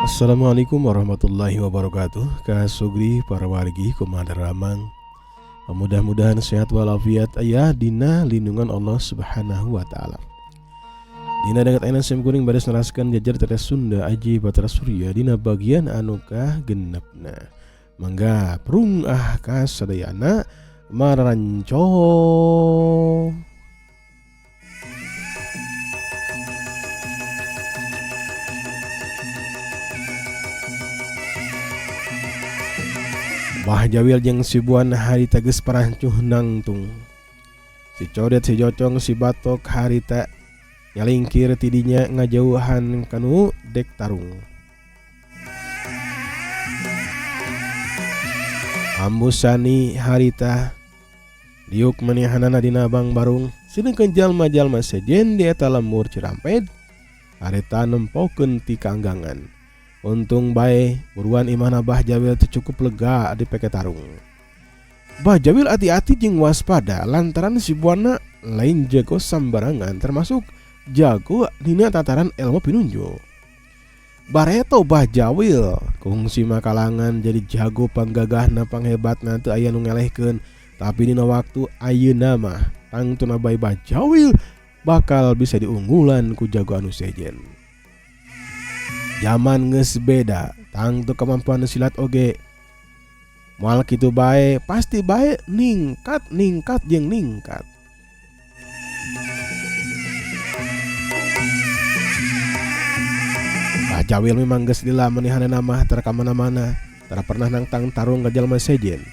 Assalamualaikum warahmatullahi wabarakatuh. Ka Sugri para wargi, kumaha daramang? Mudah-mudahan sehat walafiat, aya dina lindungan Allah Subhanahu wa taala. Dina danget ayeuna sim kuring bade neraskeun jajar Tetes Sunda Aji Batara Surya dina bagian anu kagenepna. Mangga prung ah ka sadayana mararanco. Bah Jawil jeung si Buana harita geus parancuh nangtung. Si Codet, si Jocong, si Batok harita nyalingkir tidinya ngajauhan kanu dek tarung. Ambu Sani harita diuk manehanana dina bang barung sedengkeun jalma-jalma sejen di eta lembur Cirampet harita nempokeun ti kaanggangan. Untung bae buruan imahna Bah Jawil teu cukup lega dipeke tarung. Bah Jawil ati-ati jeung waspada lantaran si Buana lain jago sambarangan termasuk jago dina tataran ilmu pinunjul. Bareto Bah Jawil kungsi makalangan jadi jago panggagahna panghebatna teu aya nu ngelehkeun, tapi dina waktu ayeuna mah tangtuna bae Bah Jawil bakal bisa diunggulan ku jago anu sejen. Zaman geus beda, tangtu kemampuan silat oge moal kitu bae, pasti bae ningkat ningkat jeung ningkat. Bah Jawil memang geus lila manehanna mah tara ka mana-mana, tara pernah nangtang tarung ka jalma sejen.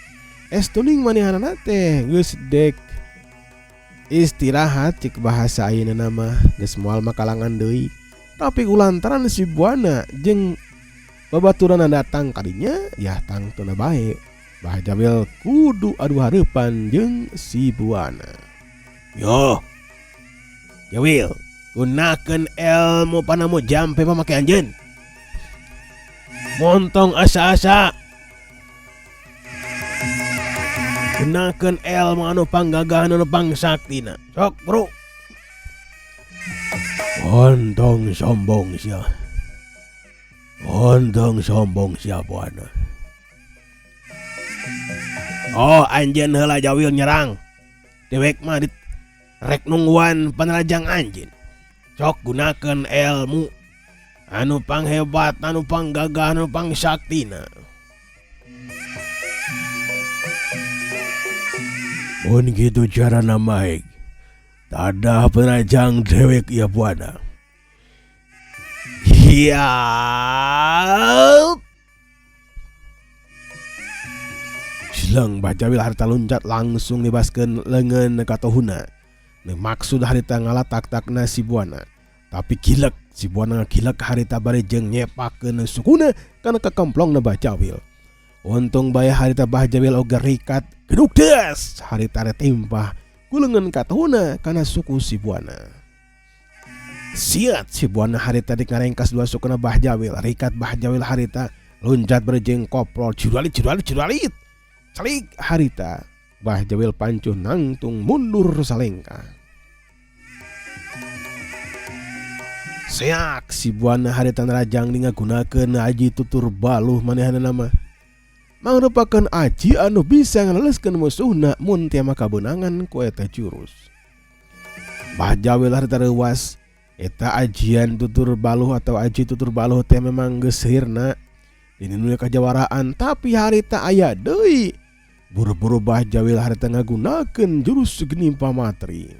Estuning manehanna teh geus dek istirahat cik bahasa ayeuna mah, geus moal makalangan deui. Tapi kulantaran si Buana jeung babaturanna datang kadinya, ya tangtuna bae Bah Jawil kudu adu hareupan jeung si Buana. Yo Jawil, gunakeun ilmu panamu jampe pamake anjeun. Montong asa-asa. Gunakeun ilmu anu panggagahan anu pangsaktina. Sok bro. Ontong sombong sia. Ontong sombong sia Buana. Oh anjeun heula Jawil nyerang. Dewek mah di rek nungguan panrajang anjeun. Sok gunakeun ilmu anu panghebat, anu panggagah, anu pangsaktina. Mun kitu carana mah, tadah penajang dewek ya Buana. Hiap. Silang Bah Jawil harita loncat langsung nibaskeun leungeun ka tohuna. Nu maksud harita ngalatak-takna si Buana. Tapi gilek si Buana gilek harita bari jeung nyepakeun sukuna kana kakemplongna Bah Jawil. Untung bae harita Bah Jawil oge rikat geduk des harita timpah kulengan katohuna kana suku si Buana. Siat si Buana harita dik ngarengkas dua sukuna Bah Jawil. Rikat Bah Jawil harita loncat berjeng koprol juralit juralit juralit. Celik harita Bah Jawil pancuh nangtung mundur salengkah. Seak si Buana harita nerajang ningagunakeun aji tutur baluh manehna mah. Mangrupakeun aji anu bisa ngaleleskeun musuhna mun teu mah kabeunangan ku eta jurus. Bah Jawil harita reuwas eta ajian tutur baluh atau aji tutur baluh teh memang geus sihirna dina dunia kajawaraan, tapi harita aya deui. Buru-buru Bah Jawil harita ngagunakeun jurus geni pamatri.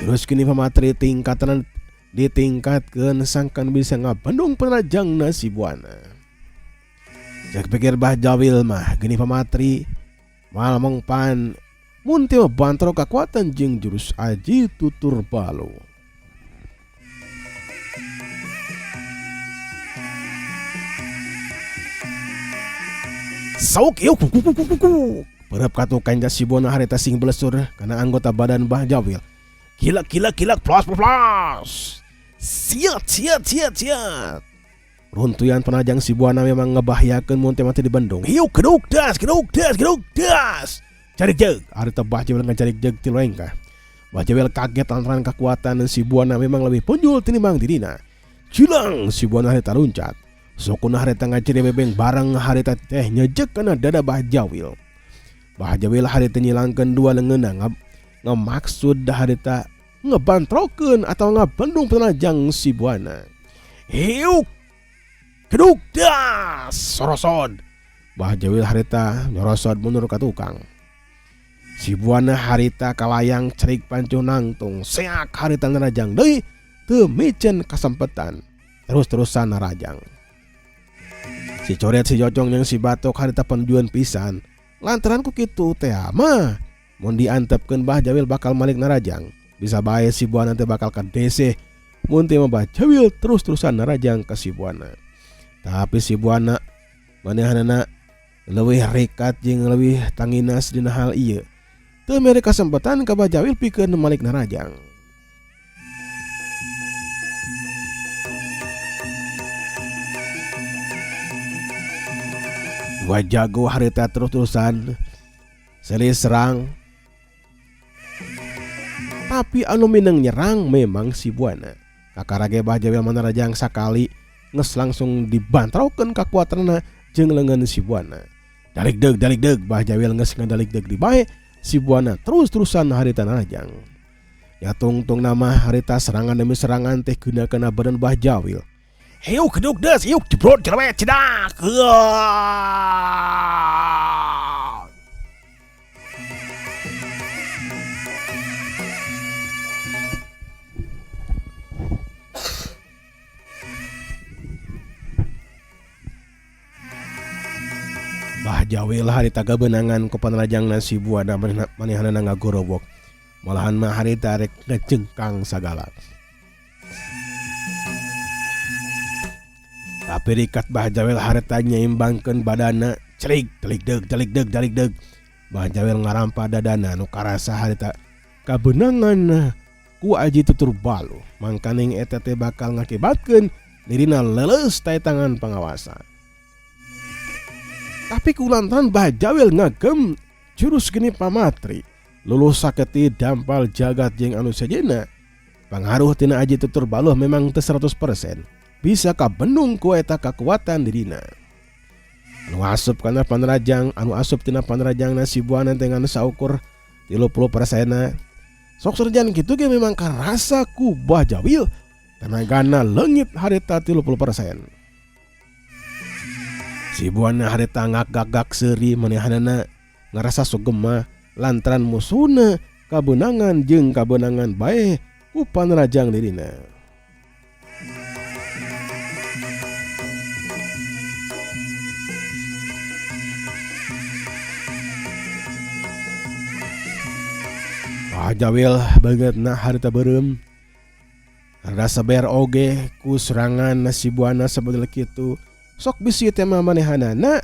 Jurus geni pamatri tingkatan ditingkatkeun sangkan bisa ngabendung panrajangna si Buana. Cek pikir Bah Jawil mah geni pamatri moal mongpan mun teu bantro kakuatan jeung jurus aji tutur baluh. Sauk ieu ku ku ku ku ku. Perep katukan si Buana harita sing belesur kana anggota badan Bah Jawil. Gilak gilak gilak plas plas plas. Siat siat siat siat. Runtuyan penajang si Buana memang ngebahayakeun mun teu mati di bendung. Hiu keduk das keduk das keduk das. Cari jeg harita Bah Jawil ngacarik jeg ti lengkah. Bah Jawil kaget lantaran kekuatan si Buana memang lebih punjul tinimbang dirina. Cilang si Buana harita luncat. Sukuna harita ngaciri bebeng barang harita teh nyejek kana dada Bah Jawil. Bah Jawil harita nyilangkeun dua leungeunna ngamaksud harita ngebantrokeun atau ngabendung panarajang si Buana. Hiuk keduk das sorosod. Bah Jawil harita nyorosod mundur ka tukang. Si Buana harita kalayang cerik pancuh nangtung seak harita narajang deui teu miceun kasempetan terus-terusan narajang. Si Coret si Jocong jeung si Batok harita panjuan pisan lantaran ku kitu teh mah mun diantepkeun Bah Jawil bakal malik narajang. Bisa bae si Buana teh bakal kadeseh mun teh mah Bah Jawil terus-terusan narajang ka si Buana. Tapi si Buana manehanana leuwih rikat jeung leuwih tanginas dina hal ieu. Teu mere kasempatan ka Bah Jawil pikeun malik narajang. Dua jago harita terus-terusan silih serang. Tapi anu mineng nyerang memang si Buana. Kakarage Bah Jawil manarajang sakali geus langsung dibantrokeun kakuatanna jeung leungeun si Buana. Dalik deug dalik deug Bah Jawil geus ngadalik deug di bae si Buana terus-terusan harita narajang. Ya tungtung nama harita serangan demi serangan teh kena kana badan Bah Jawil. Hiuk keduk des hiuk jebrot cerewet cedak. Bah Jawil harita kabeunangan ku panarajangna si Buana manehanana ngagorowok. Malahan mah harita rek ngejengkang sagala. Tapi rikat Bah Jawil harita nyaimbangkeun badana cerik telik deug telik deug telik deug. Bah Jawil ngarampa dadana nu karasa harita kabeunangan ku aji tutur balu. Mangkaning eta teh bakal ngakibatkeun dirina leuleus tae tangan pangawasa. Tapi kulantaran Bah Jawil ngagem jurus geni pamatri luluh saketi dampal jagat jeung anu sejenna. Pangaruh tina aji tutur baluh memang teu 100% bisa kabendung ku eta kakuatan dirina. Anu asup kana panrajang, anu asup tina panrajangna si Buana teh ngan saukur 30%-na. Sok serjan kitu ge memang karasa ku Bah Jawil tenagana leungit harita 30%. Si Buana harita ngagagak seuri manehanana ngarasa sugema lantaran musuhna kabeunangan jeung kabeunangan bae ku panrajang dirina. Bah Jawil beungeutna harita beureum. Rada saber oge ku serangan si Buana sabodel kitu. Sok bisi teh mah manehanana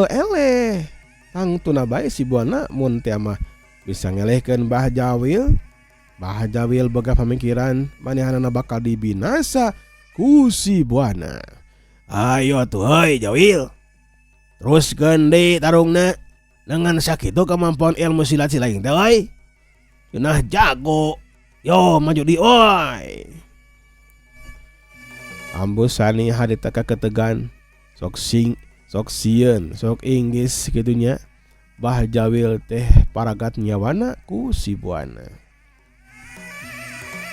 eleh. Tangtuna bae si Buana mun teh mah bisa ngelehkeun Bah Jawil. Bah Jawil boga pamikiran manehanana bakal dibinasa ku si Buana. Ayo atuh heuy Jawil. Teruskeun deui tarungna dengan sakitu kemampuan ilmu silat si lain teh euy. Cenah jago. Yo maju di oi. Ambu Sani harita kaketegan sok sing sok sieun sok inggis kitunya. Bah Jawil teh paragat nyawana ku si Buana.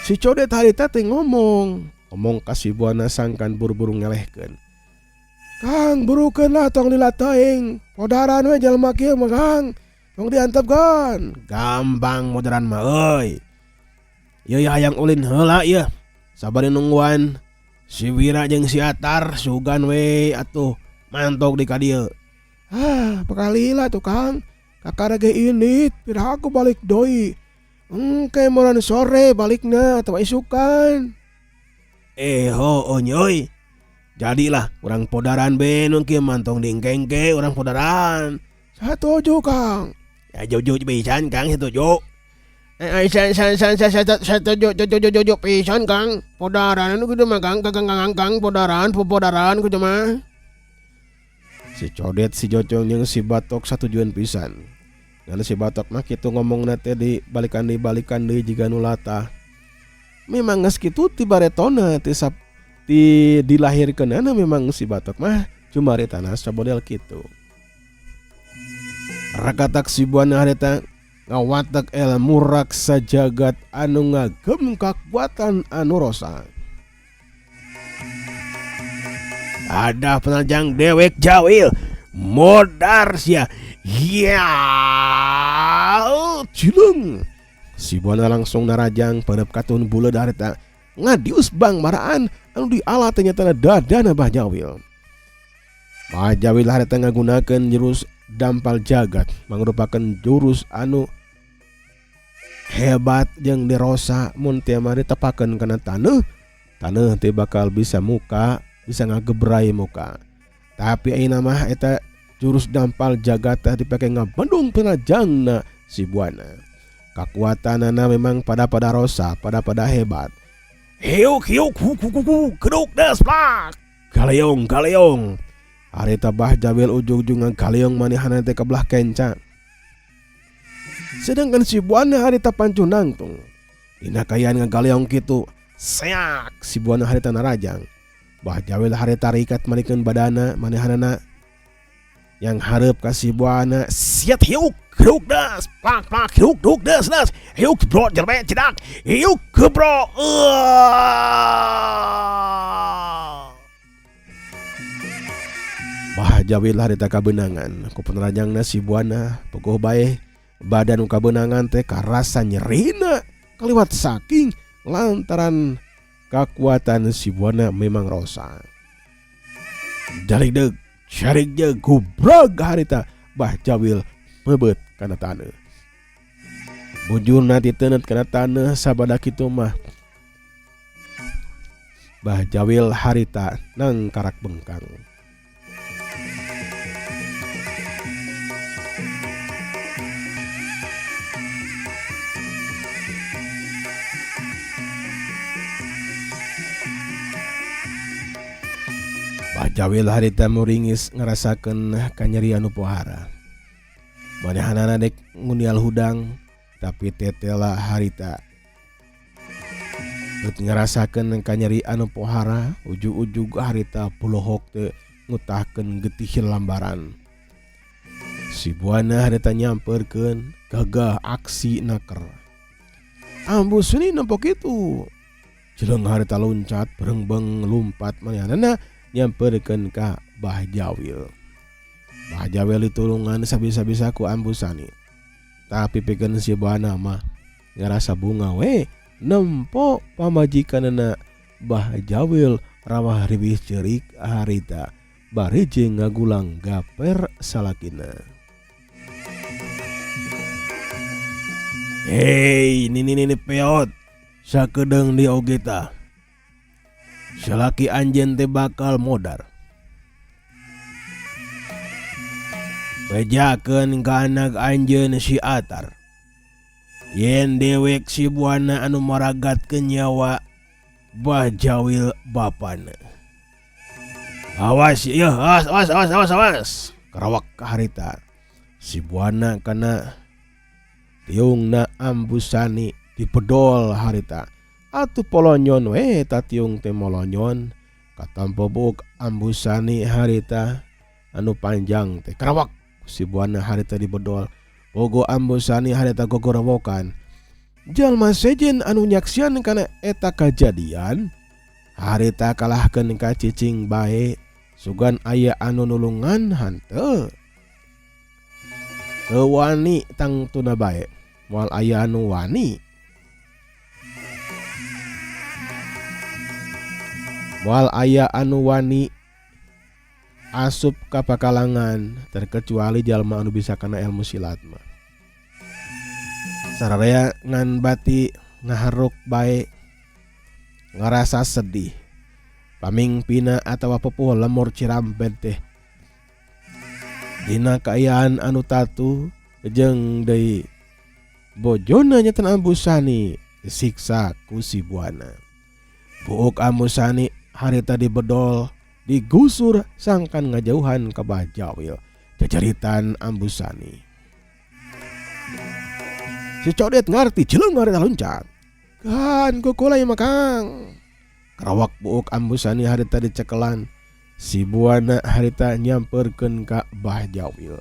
Si Codet harita teh ngomong ka si Buana sangkan buru-buru ngelehkeun. Kang burukeun lah tong lila teuing. Podaran we jelema kieu mah Kang. Tong diantepkeun. Gampang modaran mah euy. Ieu hayang ulin heula ieu. Sabari nungguan si Wira jeung si Atar sugan we atuh mantok di ka dieu. Ah, bakalila tuh Kang. Kakara ge indit, piraha aku balik deui. Engke moran sore balikna atawa isukan. Hooh nya euy. Jadilah urang podaran be nu kieu mantong dingkengke urang podaran. Satuju Kang. Ya jojo pisan Kang satuju. Satuju jojo pisan Kang. Podaran anu kitu mah Kang, Kang, Kang, Kang, podaran, podaran kitu mah. Si Codet, si Jocong jeung si Batok satujuan pisan. Ngan si Batok mah kitu ngomongna teh dibalikan dibalikan deui jiga nu latah. Memang geus kitu ti baretona ti Ti dilahirkeunana memang si Batok mah cumaritana sabodel kitu. Rakatak si Buana harita ngawatek ilmu raksa jagat anu ngagem kakuatan anu rosa. Ada penajang dewek jawil modar sia ya cilung. Si Buana langsung narajang panep katun buleud harita ngadius bang maraan anu diala teh nyatana dadana Bah Jawil. Bah Jawil harita ngagunakeun jurus dampal jagat mangrupakeun jurus anu hebat jeung dirosa mun teu mah ditepakeun kana taneuh, taneuh teh bakal bisa muka, bisa ngagebray muka. Tapi ayeuna mah eta jurus dampal jagat teh dipake ngabendung penajangna si Buana. Kakuatanana memang pada-pada rosa, pada-pada hebat. Hiuk hiuk hu hu hu keduk des plak. Galeong galeong. Harita Bah Jawil ujug-ujug ngagaleong manehana teh ka belah kenca. Sedangkan si Buana harita pancuh nangtung. Dina kaayaan ngagaleong kitu, seak si Buana harita narajang. Bah Jawil harita rikat malikeun badana manehanana yang hareup ka si Buana siat hiuk hiuk das plak plak hiuk duk das das hiuk bro jelme cedak hiuk gebro. Bah Jawil harita kabeunangan ku penerajangna si Buana puguh bae badan nu kabeunangan teh karasa nyerina kaliwat saking lantaran kakuatan si Buana memang rosa. Daligdeug carig jeung gubrag harita Bah Jawil meubeut kana taneuh. Bujurna titeuneut kana taneuh sabada kitu mah Bah Jawil harita nangkarak bengkang. Bah Jawil harita muringis ngarasakeun kanyeri anu pohara. Manehanana dek ngunial hudang tapi tetela harita. Beut ngarasakeun kanyeri anu pohara ujug-ujug harita pulohok teu ngutahkeun getih lambaran. Si Buana harita nyamperkeun gagah aksi naker. Ambu Suni nempo kitu. Jeleng harita loncat berengbeng lumpat manehanana nyamperkeun ka Bah Jawil. Bah Jawil ditulungan sabisa-bisa ku Ambu Sani. Tapi pikeun si Buana mah ngarasa bunga we nempo pamajikanana Bah Jawil rawah riwih ceurik harita bari jeung ngagulang gaper salakina. Hei, nini nini peot sakedeung di oge tah. Salaki anjeun teh bakal modar. Bejakeun ka anak anjeun si Atar. Yen dewek si Buana anu maragatkeun nyawa Bah Jawil bapana. Awas ieu, awas awas awas awas awas. Karawak harita. Si Buana kana tiungna Ambu Sani dipedol harita. Atuh polonyon we ta tiung teh molonyon. Katampo buuk Ambu Sani harita anu panjang teh karawak si Buana harita dibedol. Bogo Ambu Sani harita gogorowokan. Jalma sejen anu nyaksian kana eta kajadian harita kalahkeun ka cicing bae sugan aya anu nulungan hanteu. Teu wani tangtuna bae moal aya anu wani. Moal aya anu wani asup ka pakalangan terkecuali jalma anu bisa kana ilmu silat mah. Sararea ngan bati ngaharuk bae ngarasa sedih. Pamingpina atawa pupuh lemur Cirampet teh dina kaayaan anu tatu jeung deui bojona nyata Ambu Sani disiksa ku si Buana. Buuk Ambu Sani harita dibedol digusur sangkan ngajauhan ka Bah Jawil jajaritan Ambu Sani. Si Codet ngarti jeleng harita loncat. Kan kukulai mah Kang. Karawak buuk Ambu Sani harita dicekelan si Buana harita nyamperkeun ka Bah Jawil.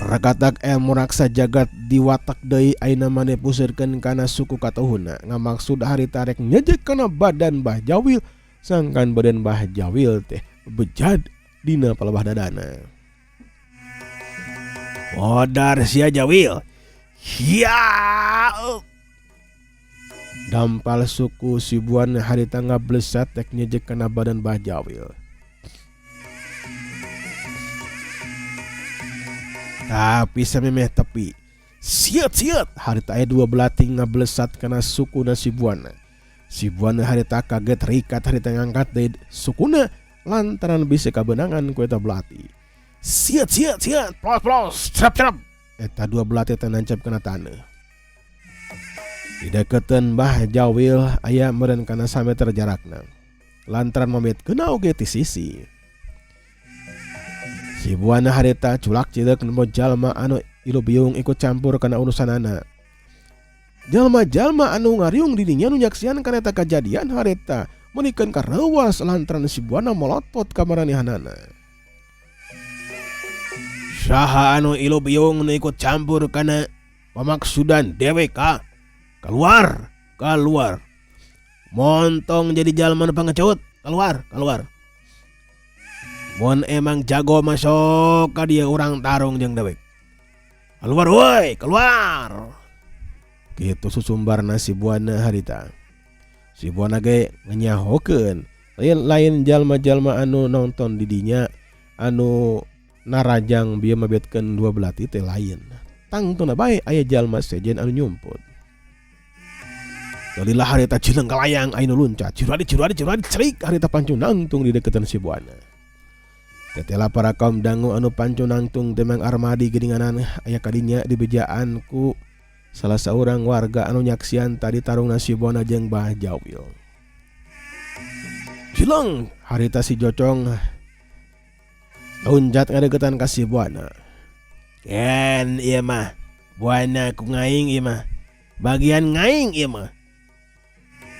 Rakatak ilmu raksa jagat diwatak deui ayeuna maneh puseurkeun kana suku katuhuna ngamaksud harita rek nyejek kana badan Bah Jawil sangkan badan Bah Jawil teh bejad dina palebah dadana. Modar sia Jawil. Hiya! Dampal suku si Buana harita ngablesat rek nyejek kana badan Bah Jawil. Tapi samemeh tepi. Siet siet harita aya dua belating ngablesat kana sukuna si Buana. Si Buana harita kaget rikat harita ngangkat deui sukuna lantaran bisi kabeunangan ku eta belati. Siet siet siet plos plos cerep cerep eta dua belati teh nancep kana taneuh. Di deketeun Bah Jawil aya meureun kana sameter jarakna. Lantaran mabetkeunna oge ti sisi. Si Buana harita culak cileuk nemu jalma anu ilu biung ikut campur kana urusanana. Jalma-jalma anu ngariung di dinya nu nyaksian kana eta kajadian harita meunikeun kareuwas lantaran si Buana molotot ka maranehanana. Saha anu ilu biung nu ikut campur kana pamaksudan dewek ha? Kaluar! Kaluar! Montong jadi jalma nu pangecut! Kaluar! Kaluar! Mun emang jago mah sok ka dieu urang tarung jeung dewek. Kaluar woi, kaluar. Kitu susumbarna si Buana harita. Si Buana ge ngenyahokeun lain lain jalma-jalma anu nongton di dinya anu narajang bieu mabetkeun dua belati teh lain. Tangtuna bae aya jalma sejen anu nyumput. Lila harita cileng kalayang aya nu luncat ciradi ciradi ciradi cerik harita pancu nangtung di deketan si Buana. Tetela para kaum dangu anu pancu nangtung teh Mang Armadi geuninganan aya kadinya dibejaan ku salah saurang warga anu nyaksian tadi tarungna si Buana jeung Bah Jawil. Cileng harita si Jocong luncat ngadeukeutan ka si Buana. Ken ieu mah Buana ku ngaing ieu mah. Bagian ngaing ieu mah.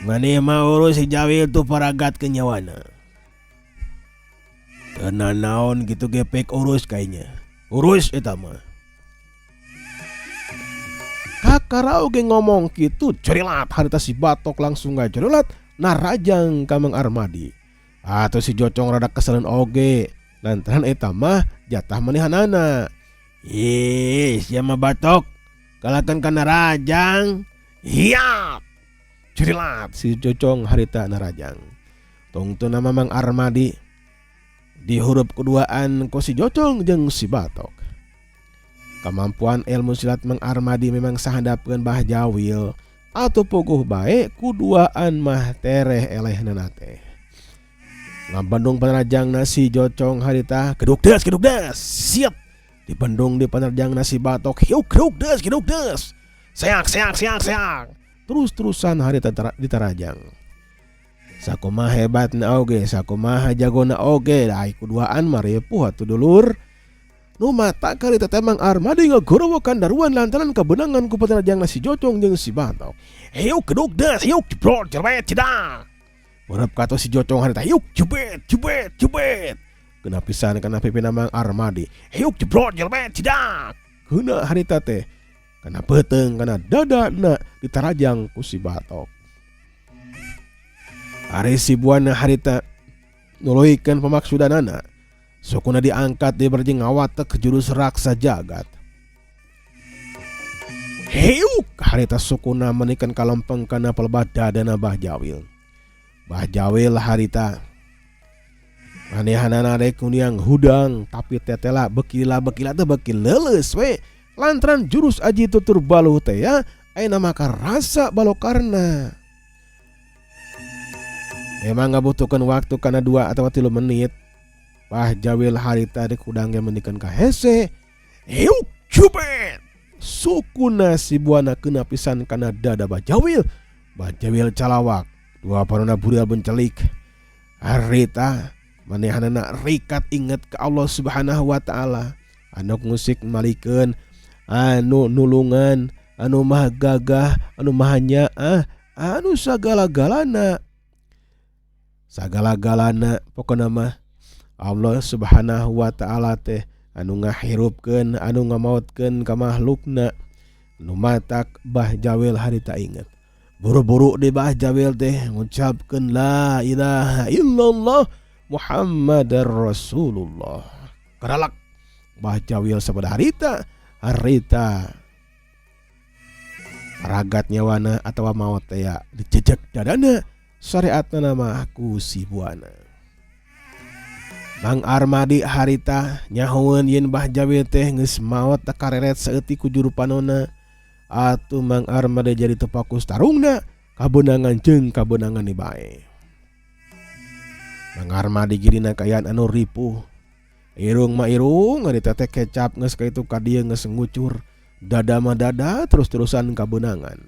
Maneh mah urus si Jawil tuh paragat ke nyawana. Teu nanaon kitu ge pek urus kainya. Urus eta mah. Kakara oge ngomong kitu cerilat harita si Batok langsung ngajerilat narajang ka Mang Armadi. Atuh si Jocong rada keselen oge lantaran eta mah jatah manehanana. Ih, sia mah Batok, kalakan ka narajang. Hiap! Curilat si Jocong harita narajang. Tungtuna Mamang Armadi dihurup kuduaan ku si Jocong jeung si Batok. Kamampuan ilmu silat Mang Armadi memang sahandapeun Bah Jawil atuh puguh bae kuduaan mah tereh elehnana teh. Ngabendung panarajangna si Jocong harita keduk des keduk des siap dibendung di panarjangna si Batok hiuk keduk des keduk des seak seak seak seak terus-terusan harita ditarajang. Sakumaha hebatna oge sakumaha jagona oge da ai kuduaan mah ripuh atuh dulur. Nu matak harita teh Mang Armadi ngagorowokan daruan lantaran kabeunangan ku patarajangna si Jocong jeung si Batok. Hiuk keduk des hiuk jebrot jerwet cedak. Berep katuh si Jocong harita hiuk jebet jebet jebet. Kena pisan kana pipina Mang Armadi. Hiuk jebrot jerwet cedak. Kena harita teh kana peuteung kana dadana ditarajang ku si Batok. Ari si Buana harita nuluikeun pamaksudanana. Sukuna diangkat di berjing ngawatek jurus raksa jagat. Hiuk harita sukuna menikan kalempeng kana pelebah dadana Bah Jawil. Bah Jawil harita manehanana rek kuniang hudang tapi tetela bekila bekila teh beki leuleus we lantaran jurus aji tutur baluh teh ya ayeuna maka rasa balokarna. Memang ngabutuhkeun waktu kana 2 atawa 3 menit. Bah Jawil harita dek hudang ge mendikeun ka hese. Hiuk jubet. Sukuna si Buana kena pisan kana dada Bah Jawil. Bah Jawil calawak. Dua parona burial bencelik. Harita manehanana rikat inget ka Allah Subhanahu wa taala. Anu ngusik malikeun, anu nulungan, anu maha gagah, anu maha nyaah, anu sagala-galana sagala-galana pokona mah Allah Subhanahu wa ta'ala teh anu ngahirupkeun anu ngamaotkeun ka makhlukna nu matak Bah Jawil harita inget buru-buru di Bah Jawil teh ngucapkeun la ilaha illallah Muhammadar Rasulullah karalak Bah Jawil sapada harita harita ragat nyawana atawa maot teh ya dijejek dadana syariatna mah ku si Buana. Mang Armadi harita nyahoeun yen Bah Jawil teh geus maot takareret saeutik ku juru panona atuh Mang Armadi jadi teu fokus tarungna kabeunangan jeung kabeunangan ni bae. Mang Armadi girina kaayaan anu ripuh irung mah irung harita teh kecap geus ka itu ka dieu geus ngucur dada mah dada terus-terusan kabeunangan.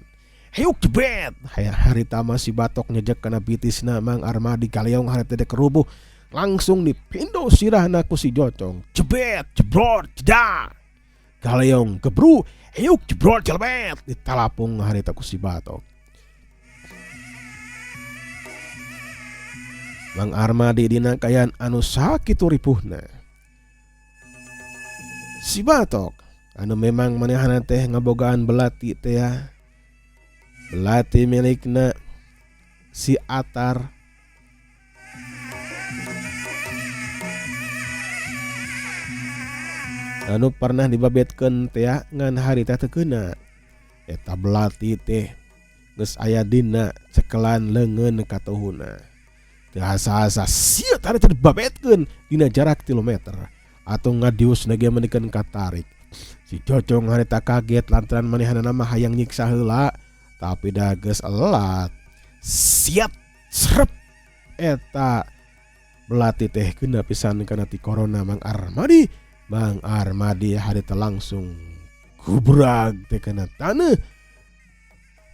Hayuk jebet harita mah si Batok nyejek kana bitisna Mang Armadi kaleong harita teh kerubuh langsung dipindo sirahna ku si Jocong jebet jebrot jedah galeong gebru hayuk jebrot jelebet ditalapung harita ku si Batok. Mang Armadi dina kaayaan anu sakitu ripuhna si Batok anu memang manehna teh ngabogaan belati teh ya belati milikna si Atar anu pernah dibabetkeun teh ngan harita teu keuna eta belati teh geus aya dina cekelan leungeun katuhuna teu asa-asa sia harita dibabetkeun dina jarak 3 meter atau ngadius ge meunikeun katarik. Si Jocong harita kaget lantaran manehna mah hayang nyiksa heula tapi da geus elat siap srep eta belati teh kena pisan kana ti corona Mang Armadi. Mang Armadi harita langsung gubrag teh kana taneuh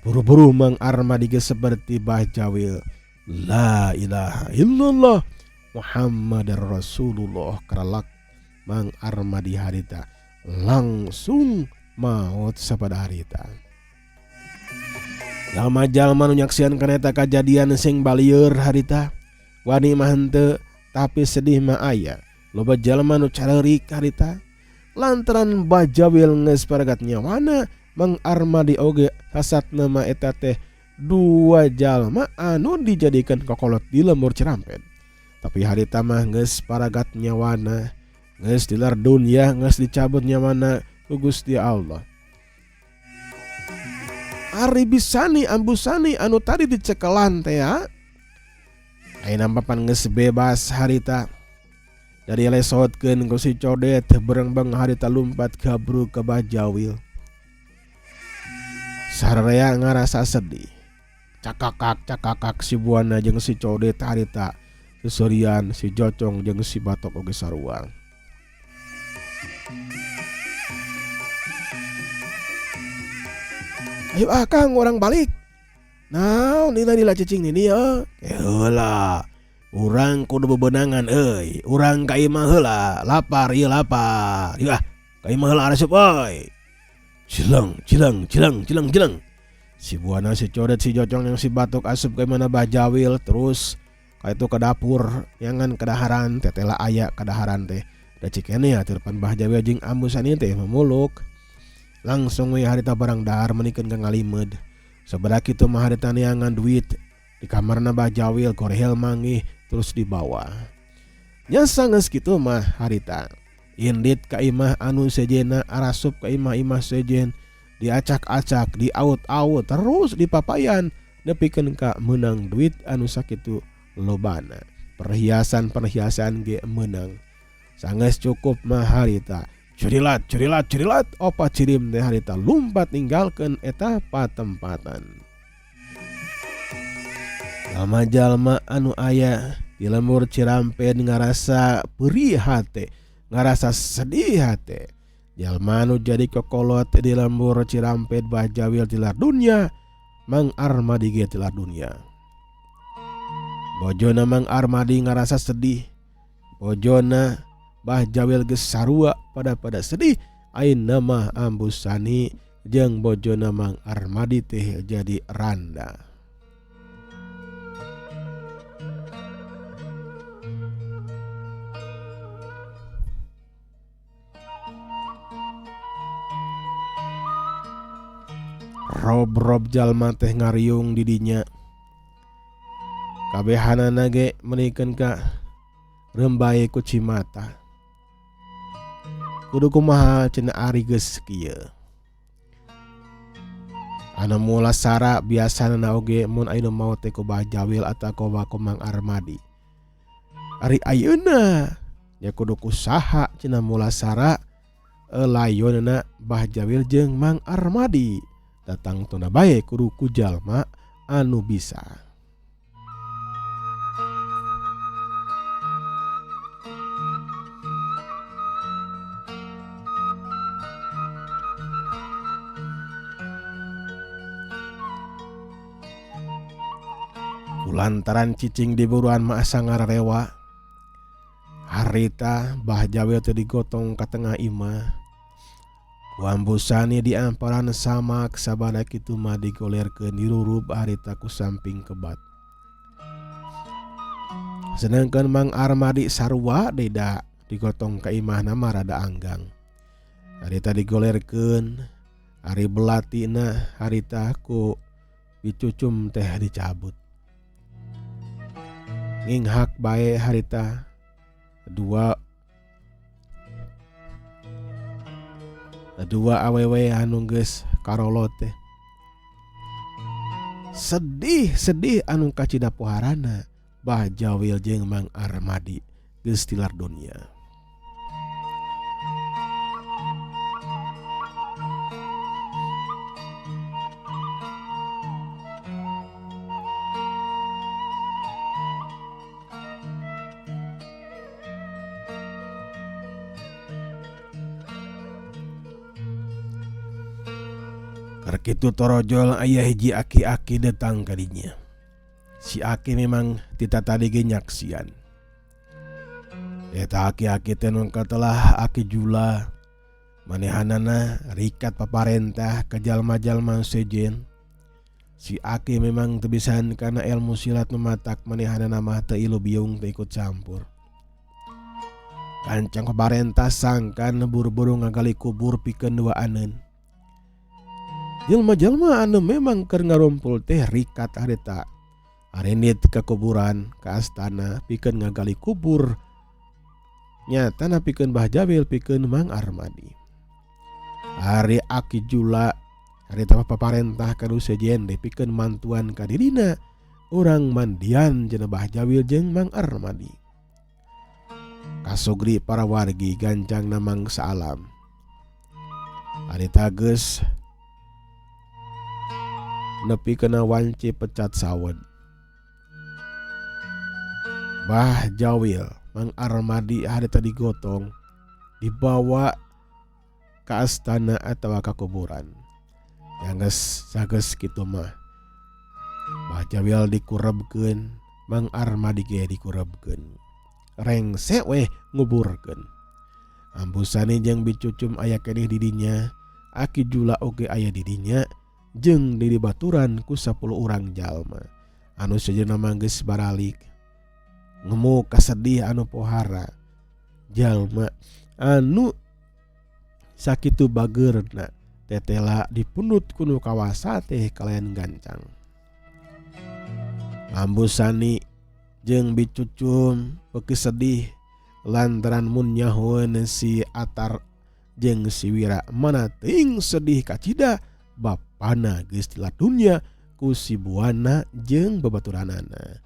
buru-buru Mang Armadi geus seperti Bah Jawil la ilaha illallah Muhammadar Rasulullah karalak Mang Armadi harita langsung maot sapada harita. Jalma-jalma nu nyaksian kana eta kajadian sing balieur harita wani mah henteu tapi sedih mah aya. Loba jalma nu careurik harita lantaran Bah Jawil geus paragat nyawana Mang Armadi oge hasatna mah eta teh dua jalma anu dijadikan kokolot di lembur Cirampet. Tapi harita mah geus paragat nyawana geus dilar dunya geus dicabut nyawana ku Gusti Allah. Ari Bisani Ambusani anu tadi dicekelan teh ya ayeuna papan geus bebas harita dari lesotkeun ku si Codet berengbeng harita lumpat gabru ke Bah Jawil. Sararea ngarasa sedih cakakak cakakak si Buana jeung si Codet harita seserian si Jocong jeung si Batok oge sarua. Ayo ah Kang orang balik. Naon nila nila cicing nini ya. Heula. Urang kudu bebenangan euy. Urang ka imah heula, lapar ieu lapar. Ieu ah, ka imah heula resep euy. Cileng cileng cileng cileng cileng. Si Buana si Codet si Jocong yang si Batok asup ka imahna Bah Jawil terus ka itu ke dapur nyangan kadaharan tetela aya kadaharan teh. Da cikene ya depan Bah Jawil jeung Ambusani teh memuluk. Langsung we harita barang dahar menikeun ka ngalimeud. Sabada kitu mah harita neangan duit di kamarna Bah Jawil gorehel mangih terus dibawa. Nya sanggeus kitu mah harita indit ka imah anu sejenna arasup ka imah-imah sejen diacak-acak diaut-aut terus dipapayan nepikeun ka meunang duit anu sakitu lobana. Perhiasan-perhiasan ge meunang. Sanggeus cukup mah harita curilat curilat curilat opa cirim teh harita lumpat ninggalkeun eta patempatan. Jalma-jalma anu aya di lembur Cirampet ngarasa perih hate, ngarasa sedih hate. Jalma anu jadi kokolot di lembur Cirampet Bah Jawil tilar dunya, Mang Armadi ge tilar dunya. Bojona Mang Armadi ngarasa sedih. Bojona Bah Jawil geus sarua pada sedih. Ayeuna mah Ambusani jeung bojona Mang Armadi teh jadi randa. Rob-rob jalma teh ngariung di dinya. Kabehanana ge meunikeun ka reumbae ku cimata. Kudu kumaha cenah ari geus kieu. Anu mulasara biasana oge mun aya nu maot teh ku Bah Jawil atawa ku Mang Armadi. Ari ayeuna nya kudu ku saha cenah mulasara layonna Bah Jawil jeung Mang Armadi. Datang tuna bae kudu ku jalma anu bisa. Lantaran cicing di buruan mah asa ngararewa. Harita Bah Jawil teh digotong ka tengah imah. Ku ambusani di amparan samak sabada kitu mah digolerkeun dirurub harita ku samping kebat. Sedangkan Mang Armadi sarua deui da digotong ka imahna mah rada anggang. Harita digolerkeun, ari belatina harita ku dicucum teh dicabut. Nginghak bae harita dua awewe anu geus karolot teh. Sedih-sedih anu kacida poharana Bah Jawil jeung Mang Armadi geus tilar dunia. Kitu torojol aya hiji aki-aki datang ka dinya. Si aki memang tita tadi ge nyaksian. Eta aki-aki teh nu katelah aki jula. Manehanana rikat paparentah ka jalma-jalma sejen. Si aki memang teu bisan kana ilmu silat nu matak manehanana mah teu ilu biung teu ikut campur. Kancang paparentah sangkan buru-buru ngagali kubur pikeun duaaneun. Jelma-jelma anu memang keur ngarumpul teh rikat harita arenit ke kuburan ke astana pikeun ngagali kubur nyatana pikeun Bah Jawil pikeun Mang Armadi. Ari aki jula harita paparentah ka nu sejen deh pikeun mantuan ka dirina urang mandian cenah Bah Jawil jeung Mang Armadi. Kasugri para wargi gancang namang saalam. Harita geus nepi kena wanci pecat sawed. Bah Jawil Mang Armadi harita digotong dibawa ke astana atau ke kuburan. Yang geus sageus kitu mah Bah Jawil dikurebkeun, Mang Armadi ge dikurebkeun. Rengse weh nguburkeun. Ambusane jeung bicucum aya keneh di dinya, aki jula oge aya di dinya. Jeung di dibaturan ku 10 urang jalma anu sejenna mah geus baralik ngemu kasedih anu pohara jalma anu sakitu bageurna tetela dipundut ku nu kawasa teh kalayan gancang. Ambusani jeung bicucum beuki sedih lantaran mun nyahoeun si Atar jeung si Wira mana teuing sedih kacida bapana geus tilar dunya ku si Buana jeung babaturanana.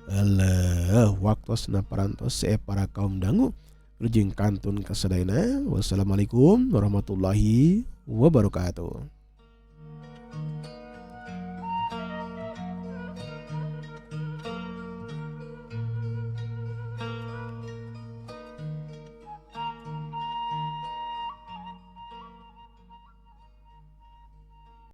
Eleuh waktosna parantos para kaum dangu rujing kantun kasadayana. Wassalamualaikum warahmatullahi wabarakatuh.